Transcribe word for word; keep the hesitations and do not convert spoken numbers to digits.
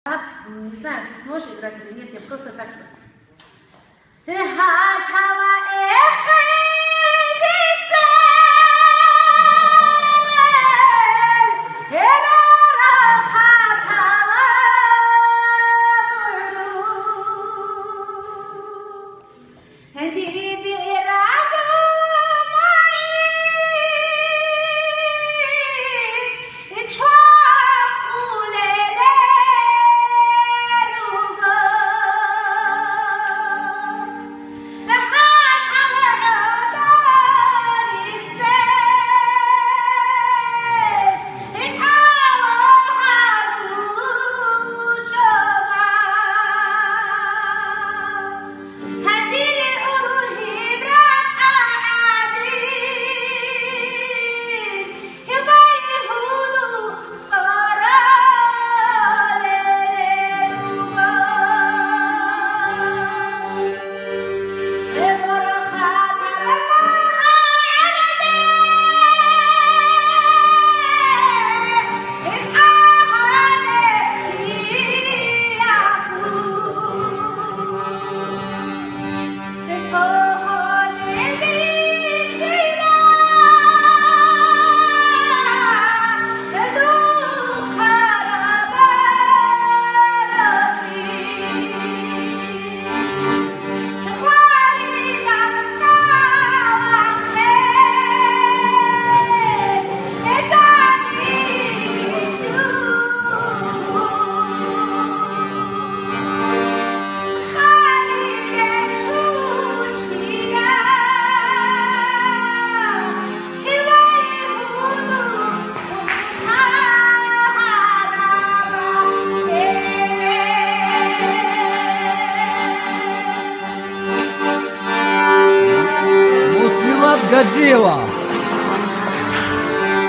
Не знаю, ты сможешь играть или нет, я просто так что. Гьалъала эхедисел, гьерара хатала гӀуру. Гьедин бигӀразумаи чвахулеле руго. Мусвилат Гаджиева.